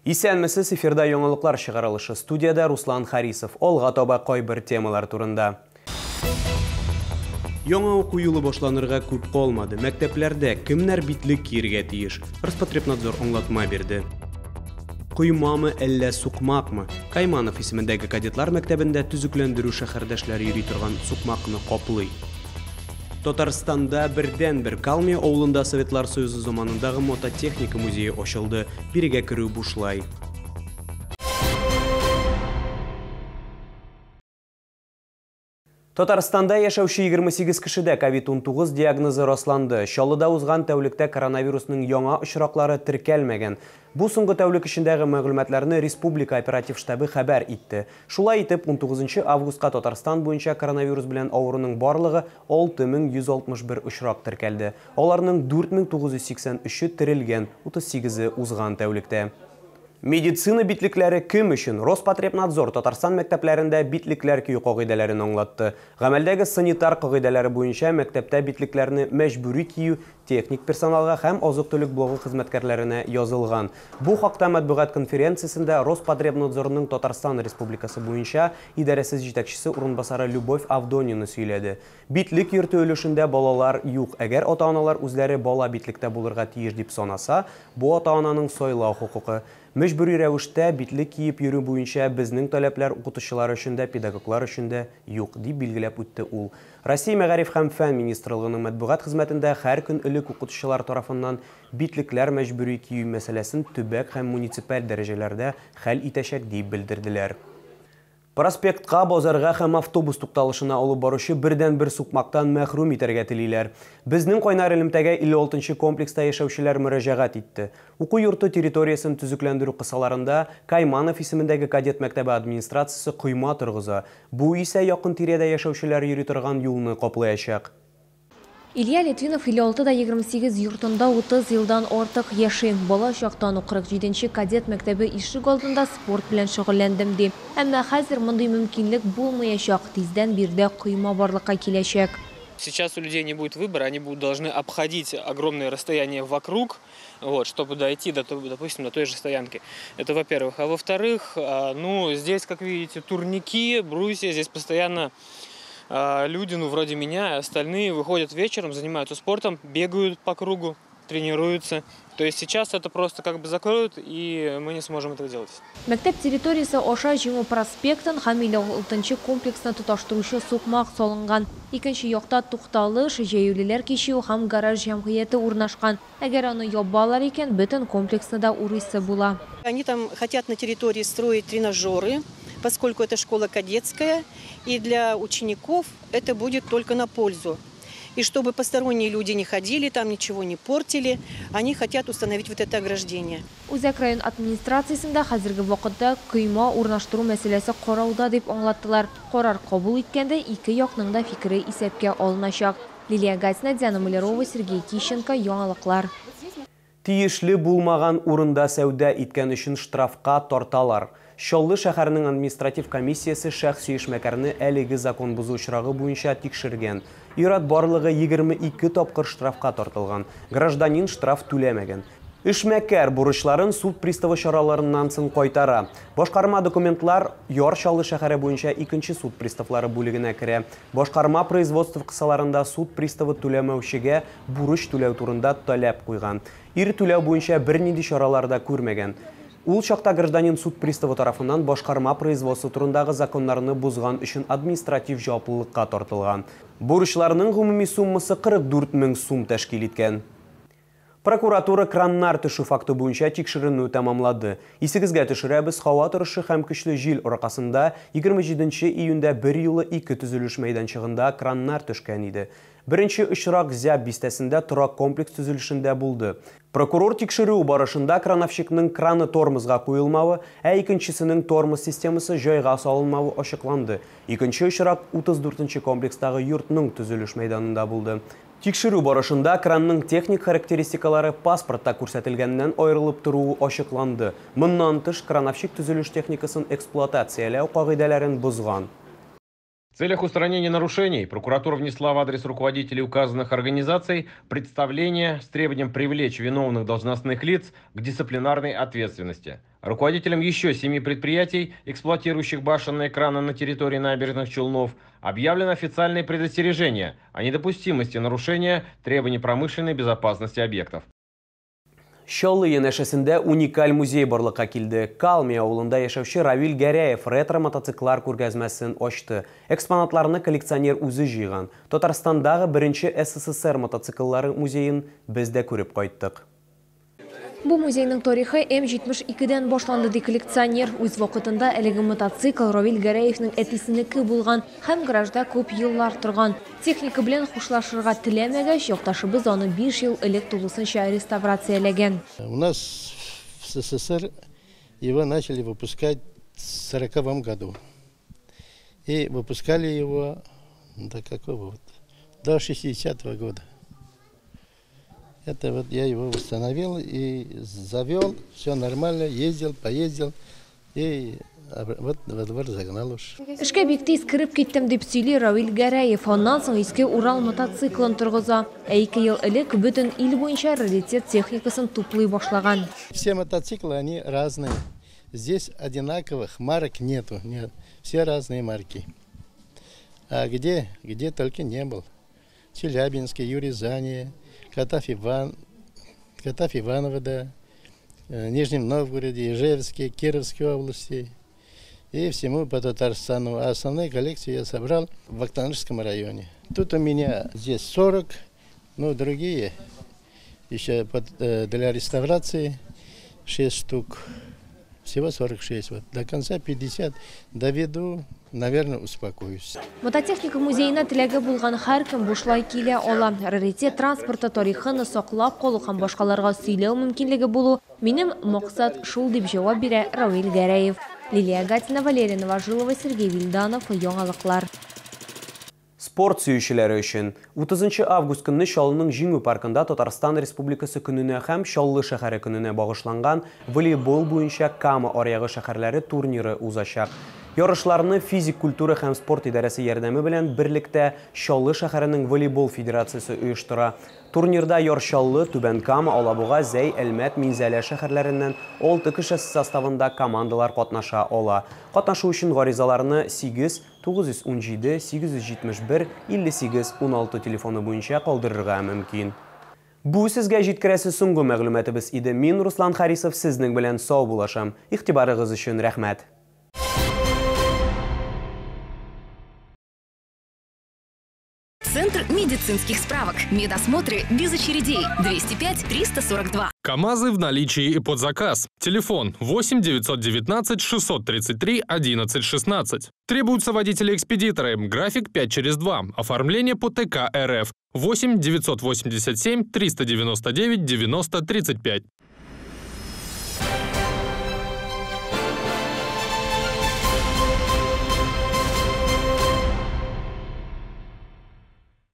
Исәнмесез, эфирда яңалыклар чыгарылышы. Студиядә Руслан Харисов. Алга таба кайбер темалар турында. Яңа уку юлы башланырга күп калмады. Мәктәпләрдә кемнәр битлек киергә тиеш? Роспотребнадзор аңлатма бирде. Коймамы, әллә сукмакмы? Кайманов исемендәге кадетлар мәктәбендә төзекләндерү шәһәрдәшләре йөри торган сукмакны каплый. Татарстанда бердәнбер Калмия авылында Советлар Союзы заманындагы мототехника музее ачылды. Бирегә керү бушлай. Татарстанда яшәүче 28 кешедә ковид-19 диагнозы расланды. Чаллыда узган тәүлектә коронавирусның яңа очраклары теркәлмәгән. Бу соңгы тәүлек эчендәге мәгълүматларны Республика оператив штабы хәбәр итте. Шулай итеп, 19 августка Татарстан буенча коронавирус белән авыруның барлыгы 6161 очрак теркәлде. Аларның 4983-е терелгән, 38-е узган тәүлектә. Медицина битлекләре кем өчен? Роспотребнадзор Татарстан мәктәпләрендә битлекләр кию кагыйдәләрен аңлатты. Гамәлдәге санитар кагыйдәләре буенча мәктәптә битлекләрне мәҗбүри кию техник персоналга һәм азык-төлек блогы хезмәткәрләренә язылган. Бу хакта матбугат конференциясендә Роспотребнадзорның Татарстан Республикасы буенча идарәсе җитәкчесе урынбасары Любовь Авдонина сөйләде. Битлек йөртү өлешендә балалар юк. Әгәр ата-аналар үзләре бала битлектә булырга тиеш дип санаса, бу ата-ананың сайлау хокукы. Мәҗбүри рәвештә битлек киеп йөрү буенча безнең таләпләр укытучылар өчен дә, педагоглар өчен дә юк, дип билгеләп үтте ул. Россия Мәгариф һәм фән министрлыгының матбугат хезмәтендә һәр көн элек укытучылар тарафыннан битлекләр мәҗбүри кию мәсьәләсен төбәк һәм муниципаль дәрәҗәләрдә хәл итәчәк дип белдерделәр. Проспектка, базарга һәм автобус тукталышына алып баручы бердән-бер сукмактан мәхрүм итәргә телиләр. Безнең кайнар элемтәгә 56 комплекста яшәүчеләр мөрәҗәгать итте. Уку йорты территориясен төзекләндерү кысаларында Кайманов исемендәге кадет мәктәбе администрациясе койма торгыза. Бу исә якын тирәдә яшәүчеләр йөри торган юлны каплаячак. Илья Литвинов 56-28 йортында 30 елдан артык яши. Бала чактан ук 47-нче кадет мәктәбе ишек алдында спорт белән шөгыльләндем ди. Әмма хәзер мондый мөмкинлек булмаячак. Тиздән биредә койма барлыкка киләчәк. Сейчас у людей не будет выбора, они будут должны обходить огромное расстояние вокруг, вот, чтобы дойти, допустим, до той же стоянки. Это во-первых. А во-вторых, ну, здесь, как видите, турники, брусья, здесь постоянно люди, ну, вроде меня, остальные выходят вечером, занимаются спортом, бегают по кругу, тренируются. То есть сейчас это просто как бы закроют, и мы не сможем этого делать. Мәктәп территориясе аша Җиңү проспектын һәм 56 комплексны тоташтыручы сукмак салынган. Икенче якта тукталыш, җәяүлеләр кичү һәм гараж җәмгыяте урнашкан. Әгәр аны ябалар икән, бөтен комплексны да урыйсы була. Они там хотят на территории строить тренажеры, поскольку это школа кадетская, и для учеников это будет только на пользу. И чтобы посторонние люди не ходили, там ничего не портили, они хотят установить вот это ограждение. Үзәк район администрациясендә хәзерге вакытта койма урнаштыру мәсьәләсе карауда дип аңлаттылар. Карар кабул иткәндә ике якның да фикере исәпкә алыначак. Лилия Гатина, Диана Малярова, Сергей Кищенко, Яңалыклар. Тиешле булмаган урында сәүдә иткән өчен штрафка тарталар. Чаллы шәһәренең административ комиссиясе шәхси эшмәкәрне әлеге закон бозу очрагы буенча тикшергән. Ир-ат барлыгы 22 тапкыр штрафка тартылган. Гражданин штраф түләмәгән. Эшмәкәр бурычларын суд приставы чараларыннан соң кайтара. Башкарма документлар Яр Чаллы шәһәре буенча 2-нче суд приставлары бүлегенә керә. Башкарма производство кысаларында суд приставы түләмәүчегә бурыч түләү турында таләп куйган. Ир түләү буенча бернинди чаралар да күрмәгән. Ул чакта гражданин суд приставы тарафыннан башкарма производство турындагы законнарны бозган өчен административ җаваплылыкка тартылган. Бурычларның гомуми суммасы 44 мең сум тәшкил иткән. Прокуратура краннар төшү факты буенча тикшеренү тәмамлады. Исегезгә төшерәбез, һава торышы һәм көчле җил аркасында 27 июньдә бер юлы ике төзелеш мәйданчыгында краннар төшкән иде. Беренче очрак Зяб бистәсендә торак комплекс төзелешендә булды. Прокурор тикшерү барышында крановщикның краны тормозга куелмавы, ә икенчесенең тормоз системасы җайга салынмавы ачыкланды. Икенче очрак 34 комплекстагы йортның төзелеш мәйданында булды. Тикшерү барышында кранның техник характеристикалары паспортта күрсәтелгәннән аерылып торуы ачыкланды. Моннан тыш крановщик төзелеш техникасын эксплуатацияләү кагыйдәләрен бозган. В целях устранения нарушений прокуратура внесла в адрес руководителей указанных организаций представление с требованием привлечь виновных должностных лиц к дисциплинарной ответственности. Руководителям еще 7 предприятий, эксплуатирующих башенные краны на территории набережных Челнов, объявлено официальное предостережение о недопустимости нарушения требований промышленной безопасности объектов. Чаллы янәшәсендә уникаль музей барлыкка килде. Калмия авылында яшәүче Равил Гәрәев ретро-мотоциклар күргәзмәсен ачты. Экспонатларны коллекционер үзе җыйган. Татарстандагы беренче СССР мотоцикллары музеен без дә күреп кайттык. Бу музейның тарихы М-72-дән башланды, ди коллекционер. Үз вакытында әлеге мотоцикл Равил Гәрәевның әтисенеке булган һәм гаражда күп еллар торган. Техника белән хушлашырга теләмәгәч, якташыбыз аны 5 ел элек тулысынча реставрацияләгән. У нас в СССР его начали выпускать в 40-м году. И выпускали его до какого? До 60-го года. Это вот я его восстановил и завел, все нормально, ездил, поездил и вот во двор загнал уж. Эшкә бик тиз кереп киттем, дип сөйли Равил Гәрәев. Аннан соң иске Урал мотоциклын торгыза. Ә 2 ел элек бөтен ил буенча раритет техникасын туплый башлаган. Все мотоциклы, они разные. Здесь одинаковых марок нету. Нет. Все разные марки. А где только не был. Челябинске, Юрязани, Катав Иваново, да, Нижнем Новгороде, Ижевске, Кировской области и всему по Татарстану. А основные коллекции я собрал в Актанышском районе. Тут у меня здесь 40, ну другие еще для реставрации 6 штук. Всего 46. Вот. До конца 50 доведу, наверное, успокоюсь. Мототехника музеена теләге булган һәркем бушлай килә ала. Раритет транспорты тарихын саклап калу һәм башкаларга сөйләү мөмкинлеге булу минем максат шул, дип җавап бирә Равил Гәрәев. Лилия Гатина, Валерия Новожилова, Сергей Вильданов. Яңалыклар. Спорт сөючеләре өчен 30 август көнне Чаллының Җиңү паркында Татарстан Республикасы көненә һәм Чаллы шәһәре көненә багышланган волейбол буенча Кама аръягы шәһәрләре турниры узачак. Ярышларны физик культура һәм спорт идарәсе ярдәме белән берлектә Чаллы шәһәренең волейбол федерациясе оештыра. Турнирда Яр Чаллы, Түбән Кама, Алабуга, Зәй, Әлмәт, Минзәлә шәһәрләреннән 6 кеше составында командалар катнаша ала. Катнашу өчен гаризаларны 8 917 871 58 16 телефоны буенча калдырырга мөмкин. Бу сезгә җиткерәсе соңгы мәгълүматыбыз иде. Мин Руслан Харисов сезнең белән сау булашам. Игътибарыгыз өчен рәхмәт. Центр медицинских справок. Медосмотры без очередей. 205 342. КАМАЗы в наличии и под заказ. Телефон 8 919 633 11 16. Требуются водители-экспедиторы. График 5/2. Оформление по ТК РФ. 8 987 399 90 35.